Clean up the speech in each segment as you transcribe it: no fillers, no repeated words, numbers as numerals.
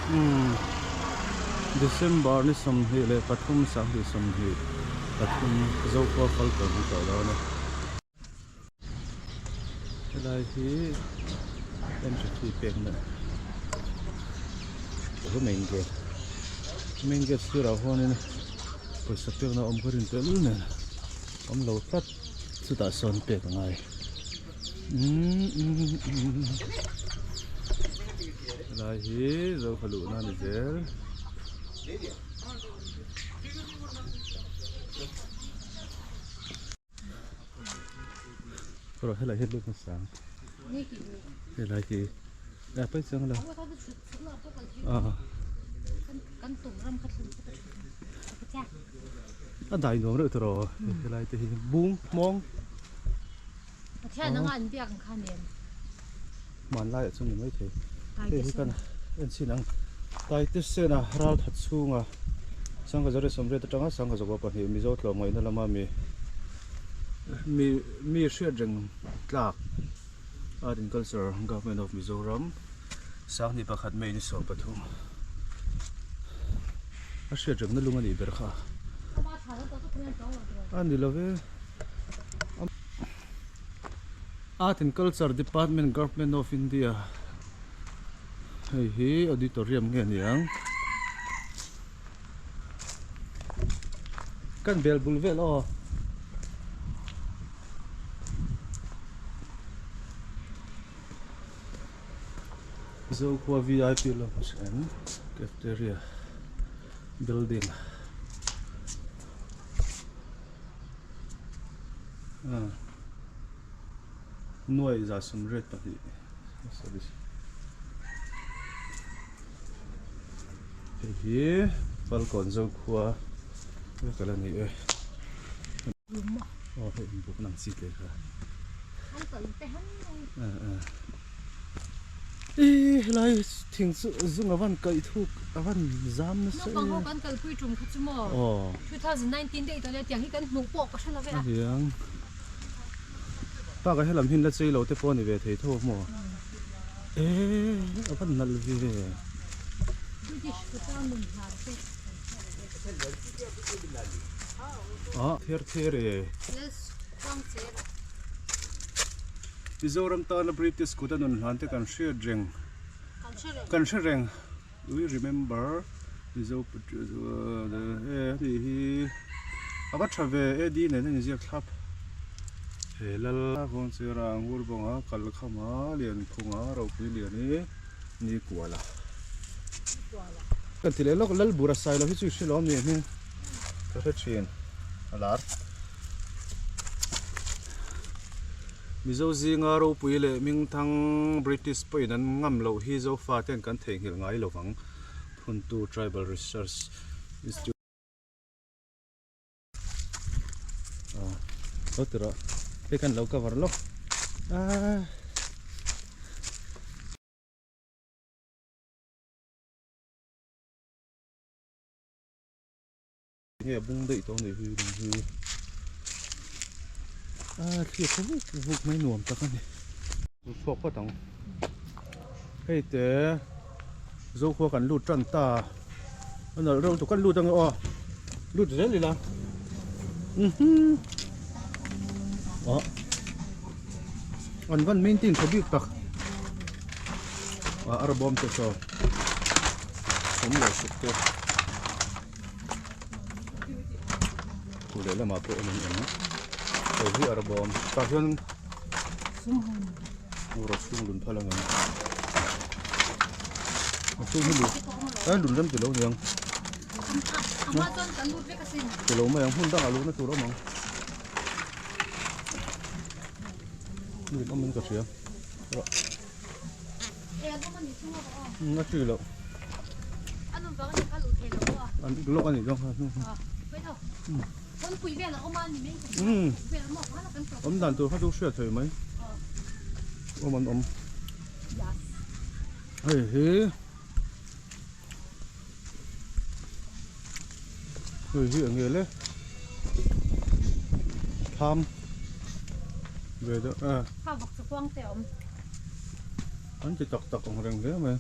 Umm December ni 23 23 Zokhua Falkawn an tlawh dawn e. Helai hi entry fee pekna a main gate main gate sirah huanin pawisa pekna a awm ka rin tehlul nen awm lo tlat chutah sawn pek a ngai helai hi Zofa luhna a ni zel. Rawh helai hi lut hmasa ang helai hi a pawi chiang lo a dai nuam reuh tawh helai te hi bung hmawng hmanlai ah chuan ni maithei hei hi kan en chhin ang taitesena ral that chhunga sangha zariat sawmriat atanga sangha zakua pahnih mizo tlawmngaihna lama mi mi mi hriat reng tlak art and culture government of Mizoram sanghnih pakhat May ni 13 a hriat rengna lung a nih ber kha a ni lo ve. Art and Culture Department Government of India hei hi auditorium nge a ni ang kan bel bul vel aw Zokhua V_I_P lounge and cafeteria building. Nuai za sawmriat pahnih service hei hi Falkawn Zokhua vek ala ni e aw hei inbuk nang chi te kha Ih helai thing chu zung a van kaih thuk a van zam nasa e. Naupang ho kan kalpui tum kha chu maw 2019 daih tawh nia tiang hi kan hmuh pawh ka hre lo ve a. Aniang bakah helam hi la chei lo te pawh a ni ve thei tho maw eh a van nalh ve. British kutang nun hnar te. Ah ther ther e. Lals khuang cher a. Mizoram tana British kut a nun hlan te kan hriat reng kan hre reng we remember Mizo e ani hi a va tha ve AD nen a inziak thlap he lal Kawngchera Ngur bawnga Kalkhama Lianphunga Ropui Liani ni kuala kan ti leh lawk Lalbura Sailo hi chu i hre lo ami hming ka hre thin a lar. Mizo zinga ropui leh hmingthang British pawhin an ngam loh hi Zofa ten kan theihnghilh ngai lo vang, Phuntu Tribal Research Institute. Aw lo ti rawh hei khan lo cover lawk ah. Nge a bung daih tawh a nih hi lung hi a thlir kha vuk vuk mai nuam tak a ni. Lu chhuak phawt ang hei te Zokhua kan lut tan ta a nalh reuh lutuk kan lut ange aw lut zel ila aw an van maintain tha bik tak a arbawm te saw awm lo suk te. Chu lehlamah pawh awm an awm hei hi a rawbawm tah hian ura chhung lun phal ang em a chhung hi lut a lun rem ti lo niang ti lo mai ang hmun dangah luhna tur a awm ang lun awm in ka hria a chi loh an lawk a nih dawn kha awm dan tur kha chu hriat thei mai awm an awm hei hi hei hi eng nge le tham ve deuh a an ti tak tak ang reng hle mai.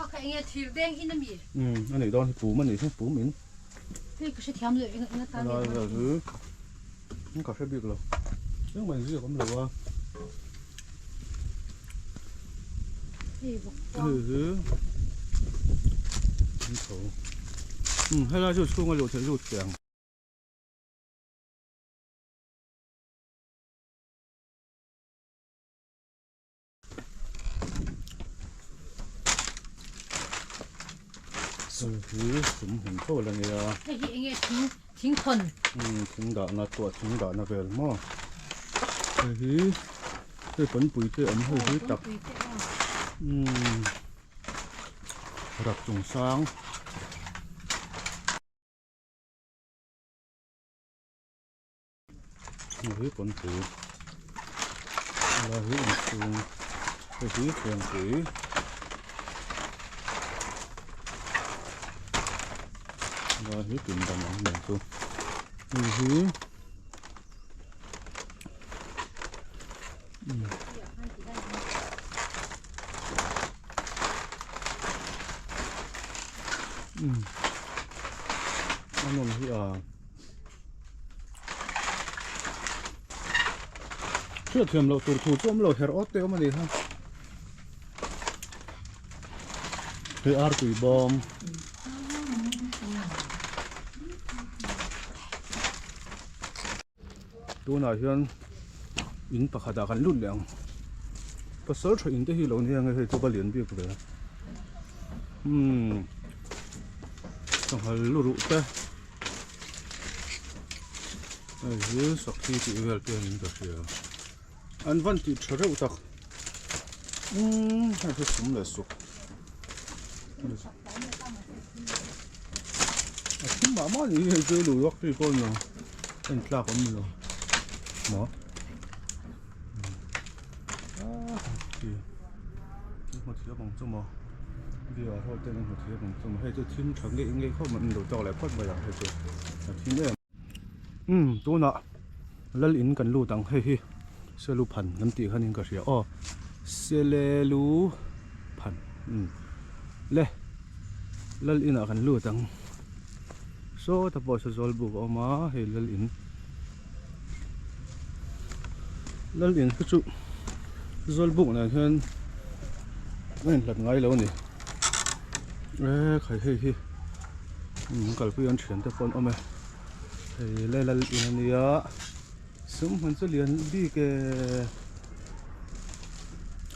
Kha kha enge thir deng in ami? Um a nih dawn hi pum a nih hi pum in. Hei ka hrethiam lo eng eng atan nge hman thin. Ka hre bik lo. Engmah inziak awm lo a. Hei vawk kuang. Hei hi an tho. Um helai chu chhunga luh theih lut teh ang. Hei hi sum hmun tho la nia. Hei hi enge thing thing khawn. Um thing dahna tuah thing dahna vel maw. Hei hi hei pawnpui te awm hei hi tak. Um rak chung sang. Hei hi pawnpui helai hi inchhung hei hi thlengpui helai hi pindan ang mai chu hei hi a nawm hi a. Hriat thiam loh tur thu chu awm lo her awt te awm a ni kha. Hei artui bawm. Tunah hian in pakhatah kan lut leh ang. Pasal tha in te hi lo nia nge hei chu va lian bik ve. Umm sanghal lu ruh te hei hi sakhi tih vel te niin ka hria an van tih tha reuh tak umm hei hi sum leh suk a thim mah mah ni hei chu lui vak phei pawh a ni lo en tlak awm ni lo maw. Hmu thiam ang chu maw beer ho ten an hmu thiam ang chu maw hei chu thim tha ngei ngei khawp mai an lo tawk leh phawt mai ang hei chu a thim em umm tunah lal in kan lut ang hei hi selu phan kan tih khan in ka hria aw selelu phan umm le lal inah kan lut ang sawta pawh saw zawl buk a awm a hei lal in. Lal in hi chu Zawlbuk nen hian a inhlat ngai lo a ni e khai hei hi an kalpui an thian te pawh an awm e hei le lal in a nia sum hmun chu lian bik e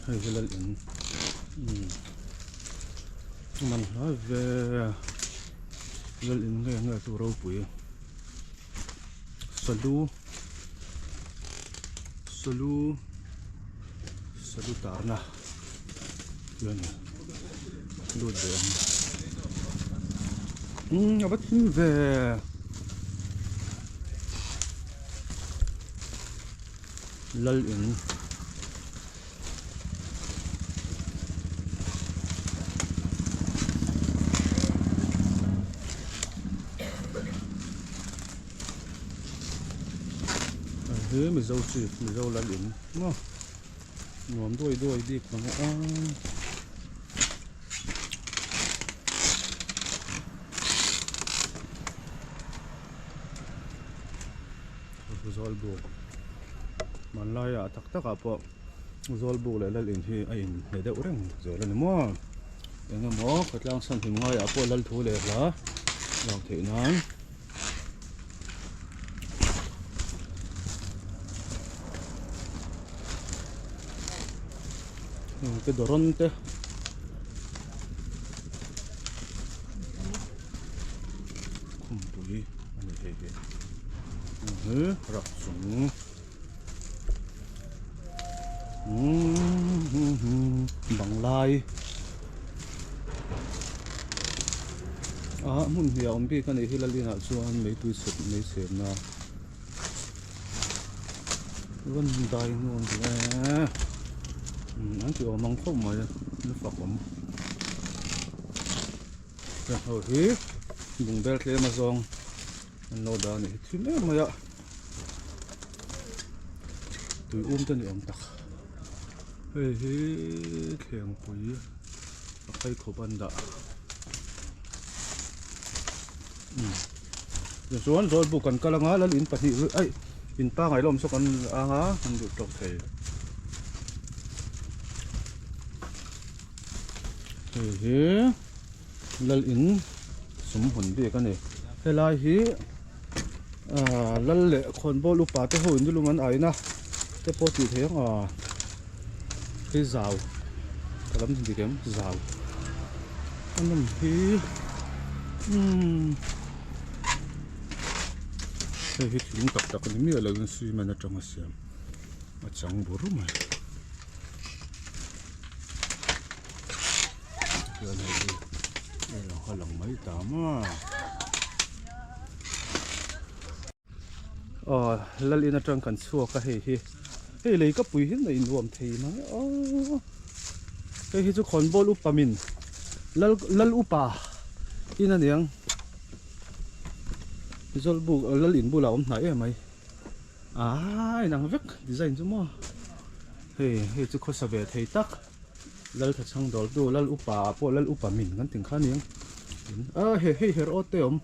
hei hi lal in umm man hlai ve lal in nge nge chu ropui. Salu salu salu tarna hi a ni lut ve ang umm a va thim ve lal in. He Mizo chief Mizo lal in maw nuam duai duai bik mang a. Zawlbuk hmanlaiah tak takah pawh Zawlbuk leh lal in hi a inhne deuh reng zel a ni maw eng emaw khawtlang chhan hlim ngaiah pawh lal thu leh hla lak theih nan te dawrawn te. Khumpui a ni hei hi hi rak chung banglai ah hmun hnih a awm bik a nih hi lalin ah chuan meipui chhep mei chhep na rawn dai nuam hle an ti awm ang khawp mai a fak awm. Heng ho hi bungbel tlem a zawng an lo dah a nih hi thim em mai a tui um te ni awm tak hei hi thlengpui. A pheikhawp an dah. Umm tichuan zawlbuk kan kal anga lal in pahnih aih in pangai lawm saw kan ang a kan duh tawk thei. Hei hi lal in sum hawn bik a ni. Helai hi aaa lal leh khawnbawl upa te ho in nilum an aina te pawh tih theih ang a hei zau ka lam dik em zau a nawm hi umm hei hi thing tak tak a ni miah lo in cement atanga siam a chang bur mai. Chuan hei hi hei lo kha lang mai ta maw. Aw lal in atang kan chhuak a hei hi hei lei ka pui hi na innuam thei mai aw hei hi chu khawnbawl upa min lal lal upa in aniang zawlbuk lal in bulah a awm hnai em mai. Aaa inang vek design chu maw hei hei chu khawsa ve thei tak lal tha chhang dawl tu lal upa ah pawh lal upa min kan tih kha aniang a hei hei her awt te a awm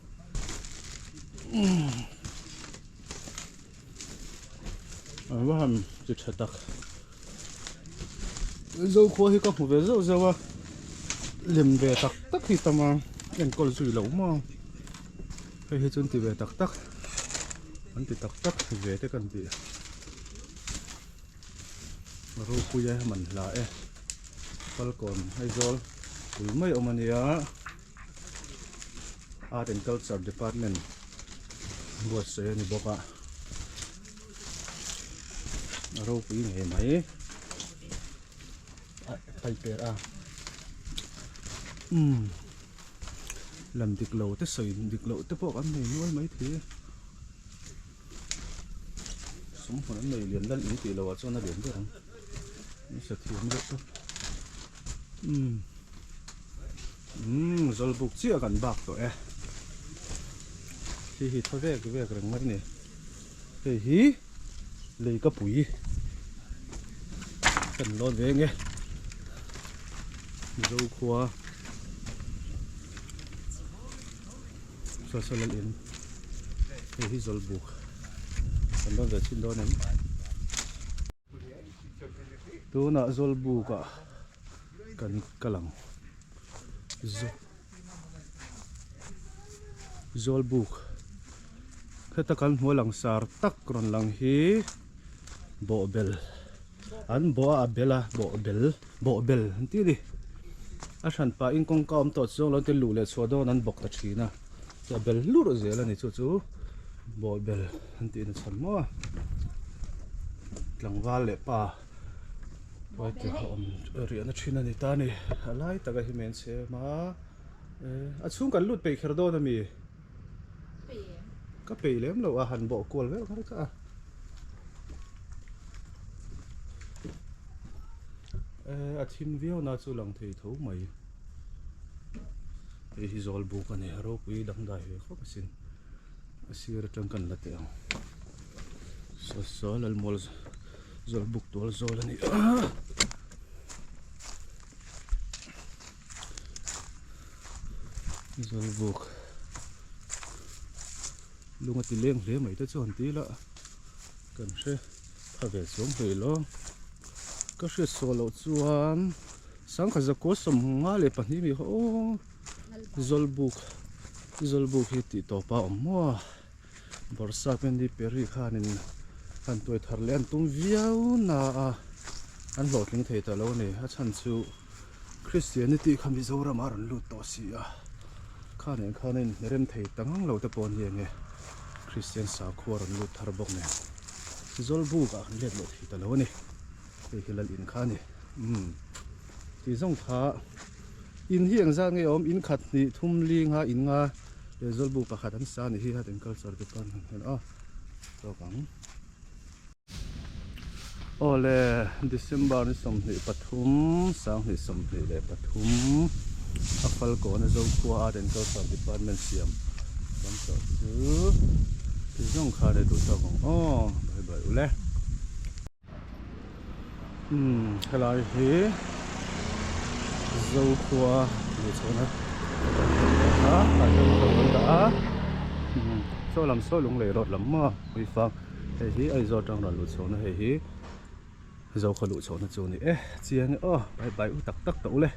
a va han ti tha tak Zokhua hi ka hmu ve zeuh zeuh a lem ve tak tak hi tam a enkawl zui loh maw hei hi chu an ti ve tak tak an ti tak tak ve te kan tih ropui a man hla e falkawn Aizawl bul mai awm a nia art and culture department buatsaih a ni bawk a. A ropui ngei mai a paiper a umm lam dik lo te sawi dik loh te pawh kan nei nual mai thei e sawmhmun an nei lian lal in tih loh ah chuan a lian ber ang an sa thiam deuh tawp umm umm zawlbuk chiah kan bak tawh e khi hi thaw vek vek reng mai a ni. Hei hi lei ka pui kan lawn ve nge Mizo khua saw saw lal in hei hi zawlbuk kan lawn ve chhin dawn em tunah zawlbuk ah kan kal ang Zawlbuk heta kan hmuh langsar tak rawn lang hi bawhbel an bawh a a bel a bawhbel bawhbel an tih a ni a hran pahin kawngka awm tawh chuang lo te luh leh chhuah dawn an bawk ta thin a a bel hlurh zel a ni chu chu bawhbel an tih na chhan maw tlangval leh pa. Uaite a awm riahna thin a ni ta a ni a lai taka hi men chhem a a chhung kan lut peih kher dawn a mi ka peih lem lo a han bawh kual vel kher kha a a thim viau na chu lang thei tho mai hei hi zawl buk a ni a ropui dangdai ve khawp asin a sir atang kan la teh ang saw saw lalmual Zawl buk tual zawl a ni a. Zawl buk lung a ti leng hle mai te chuan ti ila kan hre tha ve chuang hlei lo. Ka hriat suah loh chuan sangkha zakua 52 mi kha aw zawl buk zawl buk hi tih tawp a awm maw. Bawrhsap Andy Perry khanin han tuai thar leh an tum viau na a, an hlawhtling thei ta lo a ni. A chhan chu Christianity kha Mizoram a rawn lut tawh si a, kha nen khan a inhnerem thei ta ngang lo te pawh a ni ang e. Christian sakhua a rawn lut thar bawk nen Zawlbuk ah kan let leh thei ta lo a ni. Hei hi lal in kha a ni. Umm tih zawng kha in hi engzat nge awm in khat hnih thum li nga in nga. He zawlbu pakhat an sa ni hi Art and Culture Department hian aw tawk ang. Awle December ni 23 2023 a Falkawn a Zokhua Art and Culture Department siam kan tawh chu ti zawng kha le duh tawk ang aw bye bye ule. Umm helai hi Zokhua luhchhuahna kha tah hian motor kan dah a saw lam saw lunglei road lam maw Uifang hei hi Aizawl atang rawn luhchhuahna hei hi Zokhua luhchhuahna chu a ni e chiang e aw bye bye u tak tak tawh ule.